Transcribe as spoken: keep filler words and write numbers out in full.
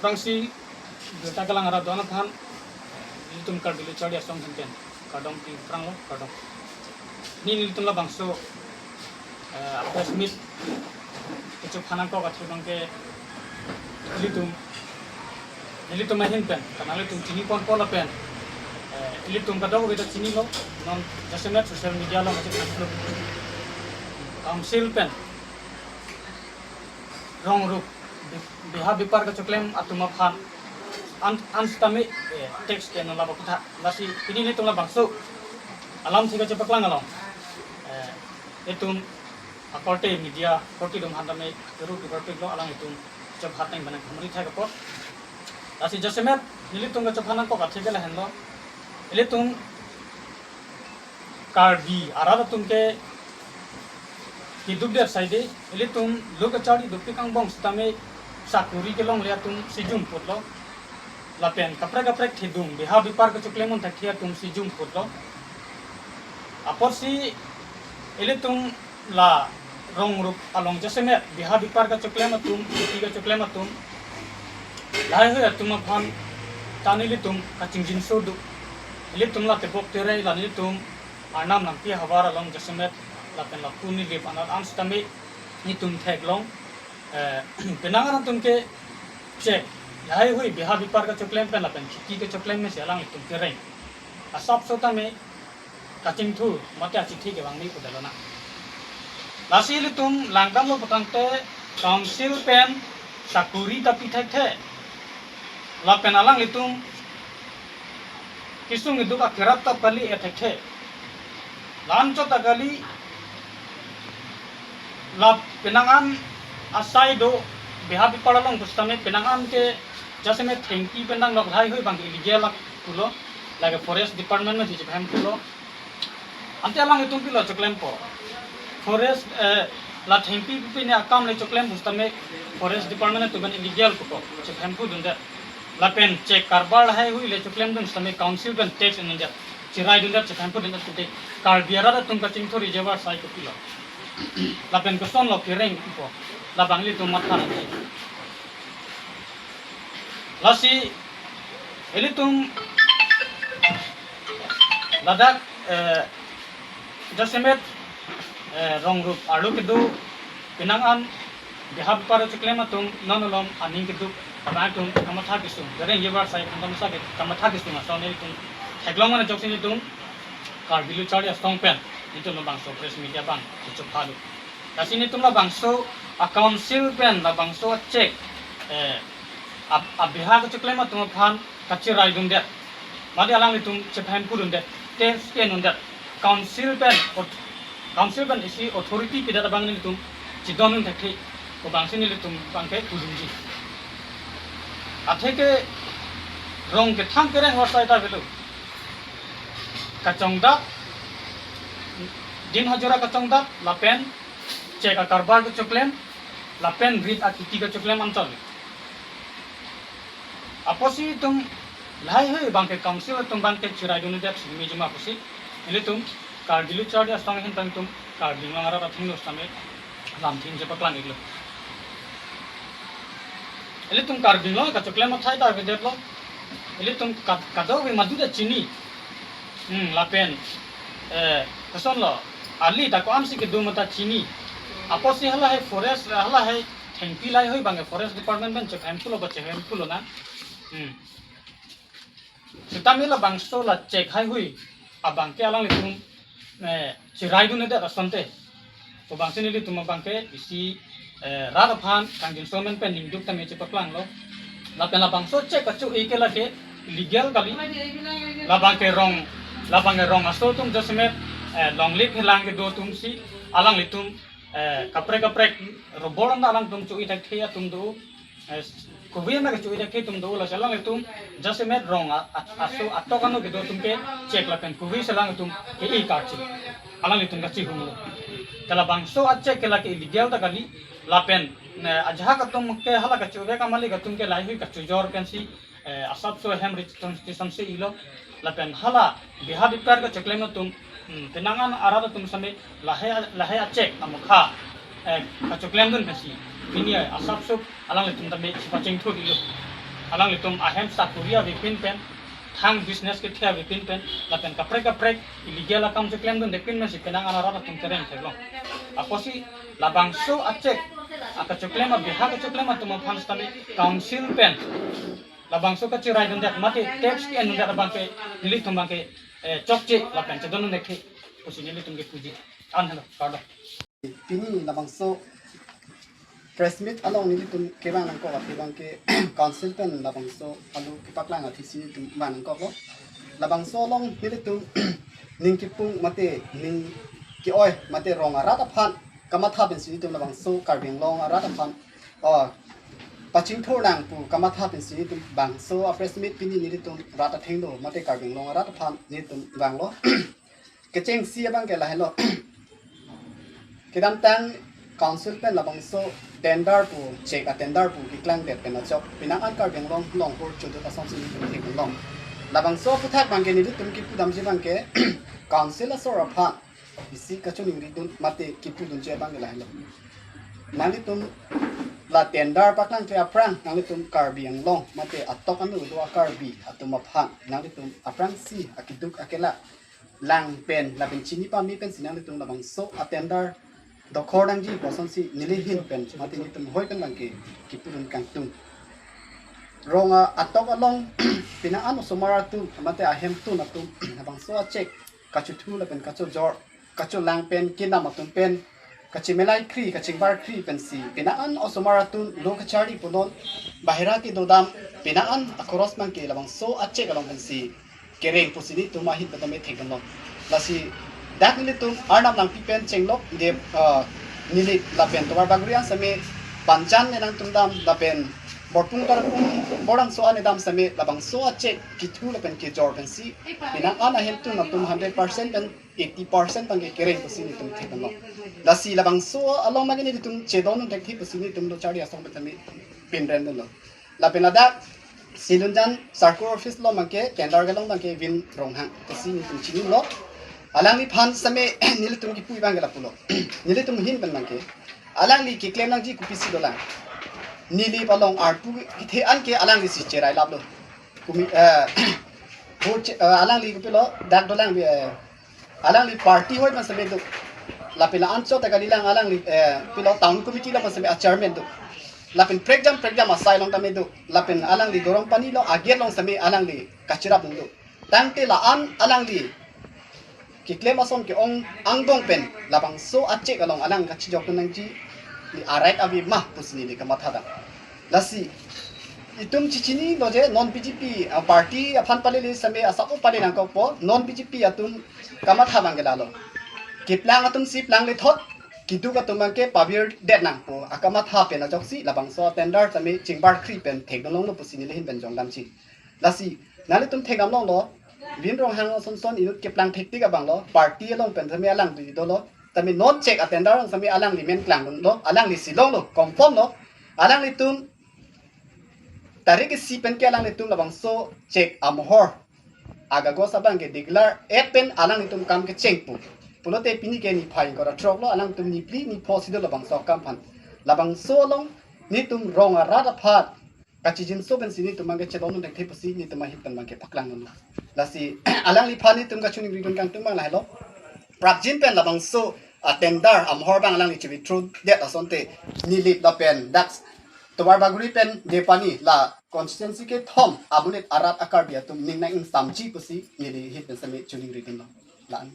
Aphrangsi birta kelang arat do-an aphan, eh, ilitum Karbi Lo Charli Asong ahin pen kardom piphranglo, kardom. Pini ilitum labangso, eh, press meet kechophan nangkok athe abangke ilitum, ilitum ahin pen, kanang ilitum chini ponpo lapen, eh, ilitum kadokave ta chinilo, non jasemet social media along kachephan lo. Council pen rong rup bi-, biha bipar kachoklem atum aphan an, an sitame, eh, tax ke non laba kutha. Lasi pini ilitum labangso alamthe kachepaklang along, eh, itum akorte media korte atum aphan tame keru kebar piklo, alanglitum chephat nang banang hamri thai kapot. Lasi jasemet ilitum kachephan nangkok athe ke lahenlo. Ilitum Karbi arat atum ke keduk det saide, ilitum lo kacharli dopik angbong sitame sakori kelongle atum si jumputlo. Lapen kaprek kaprek thedung biha bipar kachoklem un thekthe atum si jumputlo. Apotsi ilitum la rong rup along jasemet biha bipar kachoklem atum, kheti kachoklem atum, lahaihui atum aphan ta nelitum kachingjinso do. Ilitum la tebok terei la nelitum Arnam Nangpi ahavar along jasemet lapen lapu nilip anat an sitame nelitum theklong, eh, penang an atum ke check, lahaihui biha bipar kachoklem pen lapen kheti kachoklem mesi alanglitum kereng. Asapso tame kachingthur mate achithi kevang ni pudalona. Lasi ilitum langdamlo putangte council pen sakori ta pi thekthe. Lapen alanglitum kesung keduk akerap ta kali e thekthe. La-anchot ta kali, la penang an asai do biha bipar along pusitame penang an ke jasemet thengpi pen danglok, lahaihui abang illegal lak pulo, lake forest department mesi chephem pulo. Ante alanglitum pilo choklempo. Forest, eh, la thengpi pi pine akam le choklem pusitame forest department atum pen illegal pupo, chephem pudundet. Lapen check karbar lahaihui le choklemdun sitame council pen tax enundet, cheraidundet, chephem pudundet pute Karbi arat atum kachingthur ijevar sai kopilo. Lapen kosonlo kereng ipo, labang ilitum matha nangji. Lasi ilitum ladak, eh, jasemet, eh, rong rup arlo kedo penang an biha bipar kachoklem atum non along aning keduk abang atum kamatha kesung, kereng ijevar sai atum kamatha ke-, kamatha kesung ason ilitum theklong mane ajoksi ilitum Karbi Lo Charli Asong pen ilitum labangso press meet abang kechophalo. Lasi nelitum labangso a council pen labangso a check, eh, a, a biha kachoklem atum aphan kacheraidundet, mate alanglitum chephem pudundet, tax ke enundet, council pen, ot-, council pen isi authority pidet abang nelitum chedondun thekthe, labangsi nelitum abangke pudunji. Atheke rong kethang kereng horsai ta avelo. Kachongdat, din hajira kachongdat, lapen check akarbar kachoklem, lapen rit akheti kachoklem anchot. Apotsi itum lahaihui abangke council atum abangke cheraidundet si mejuma apotsi ilitum Karbi Lo Charli Asong ahin pen itum Karbi Anglong arat athengno sitame lamthe chepaklang iklo. Ilitum Karbi Anglong kachoklem athai ta avedetlo. Ilitum ka-, kadokave madu ta chini. Hmm, lapen, eh, kosonlo, ali ta ko-ansi kedo ma ta chini. Apotsi halahai forest, halahai thengpi lahaihui abangke forest department pen chephem pulo ba chephem pulonang. Hmm. Sitame labangso la check haihui abangke alanglitum, eh, cheraidundet asonte, labangsi nelitum abangke isi, eh, rat aphan kangjinso amen pen ningduk tame chepaklanglo. Lapen labangso check kacho-e ke lake illegal kali. Labangke rong, labangke rong aso atum jasemet, eh, longle phelang kedo atumsi alanglitum, eh, kaprek kaprek robor anta alangtum cho-e thekthe atum do. Eh, kove anta kacho-e thekthe atum do, lasi alanglitum jasemet rong a, a, aso atok ano kedo atum ke check lapen kove si alanglitum ke-e karchi, alanglitum kachihumlo. Te labangso a check ke lake illegal ta kali, lapen, eh, ajahak atum ke hala kacho-e kamali atum ke lahaihui kachojor pensi, eh, asapso hem rit ton ti samse ilo. Lapen hala biha bipar kachoklem atum, hmm, penang an arat atum sitame lahai, lahai a check amokha, eh, kachoklemdun pensi pini asapso alanglitum tame chepachingthur iklo. Alanglitum ahem sakuri avepin pen, thang business kethe avepin pen, lapen kaprek kaprek illegal akam cheklemdunde pin mesi penang an arat atum kereng theklong. Apotsi labangso a-check, akacheklem abiha kacheklem atum aphan sitame council pen labangso kachiraidundet mate tax ke-endundet abangke, nelitum abangke, eh, chokche lapen chedondunde ke pusi nelitum kepuji. An helo, kardom. Pini labangso press meet along nelitum kevang nangkok athe abangke council pen labangso alu kepaklang athesi nelitum vang nangkoklo. Labangso along nelitum ning kipung mate ning ke-oi mate rong arat aphan kamatha pensi nelitum labangso Karbi Anglong arat aphan, oh, pachingthur nang pu kamatha pensi nelitum bangso a-press meet pini nelitum rat athengno mate Karbi Anglong arat aphan nelitum vanglo. Kechengsi abangke lahelo. Kedamtang council pen labangso tender pu, check a-tender pu keklangdet pen ajok penang an Karbi Anglong longpur chodut asonsi nelitum theklong. Labangso aphuthak abangke nelitum kipudamji abangke council asor aphan isi kachoningridun mate kipudunji abangke lahelo. Nanglitum la tender paklangkle aphrang nanglitum Karbi Anglong mate atok anu do a-Karbi atum aphan nanglitum aphrangsi akeduk akela lang pen lapen chini pame pensi nanglitum labangso a-tender dokhor nangji pu asonsi neli ahin pen mate nelitum hoi pen abangke kipudun kangtung. Rong a-, atok along penang an osomar atum mate ahemtun atum labangso a-check kachothu lapen kachojor kacholang pen kenam atum pen kachemelai kri kachingbar kri pensi penang an osomar atum lo kacharli punon bahira kedodam penang an akhoros abangke labangso a-check along pensi kereng pusi nelitum ahin petame theklong. Lasi dak nelitum Arnam Langpi pen chenglok de, ah, Nilip lapen Tobar Bagori an same Panjan ne nangtungdam lapen Borpung Tarpung Borangso an edam same labangso a-check kethu lapen kejor pensi penang an ahemtun atum hundred percent pen eighty percent abangke kereng pusi nelitum theklong. Lasi labangso along abangke nelitum chedondun thekthe pusi nelitum lo charli asong petame pinrem dunlo. Lapen ladak Silunjan Circle Office along abangke tender kelong abangke Vin Ronghang pusi nelitum chinilo. Alangliphan same nelitum kipu abangke lapulo. Nelitum ahin pen abangke alangli keklem nangji kopisi dolang. Nilip along arpu kethe an ke alanglisi cherai laplo. Kumi, eh, bo che-, eh, alangli kopilo dak dolang bi, eh, alangli party hoi abang same do. Lapen la-anchot ta kalilang alangli, eh, pilo town committee along abang same a-chairman do. Lapen prekjam prekjam asai along tame do. Lapen alangli Gorong Pani along a-gate along same alangli kachirapdun do. Tangte la-an alangli keklem ason ke-ong angbong pen labangso a-check along alang kachijokdun nangji, ne a-right ave ma pusi neli kamathadam. Lasi itum chichinilo je non B J P, ah, party aphan palele same asap-o pale nangkokpo, non B J P atum kamatha abangke lalo. Keplang atumsi plangle thot, keduk atum abangke pavirdet nangpo, akamatha pen ajoksi labangso tender tame chingbar kri pen thekdun longlo pusi neli ahin pen jongdamji. Lasi nanglitum thekdam longlo, Vin Ronghang ason son inut keplang thektik abanglo, party along pen same alang dui dolo, tame non check a-tender along same alangli men klangdunlo, alanglisi longlo, confirm lo, alanglitum tarik isi pen ke alanglitum labangso check amohor agagos abangke declare et pen alanglitum kam kecheng pu. Pulote pini ke niphai ingkoi ra throklo, alanglitum niphli nipho si do labangso akam aphan. Labangso along nelitum rong arat aphan kachijinso pensi nelitum abangke chedondun thekthe pusi nelitum ahin pen abangke paklangdunlo. Lasi alangliphan nelitum kachoningridun kangtung abang lahelo. Prapjin pen labangso a-tender amohor abang alangli chi-withdraw det asonte Nilip lapen dak Tobar Bagori pen Depani la constituency kethom amonit arat a-Karbi atum ning nang-ingsamji pusi neli ahin pen same choningridunlo. La-an.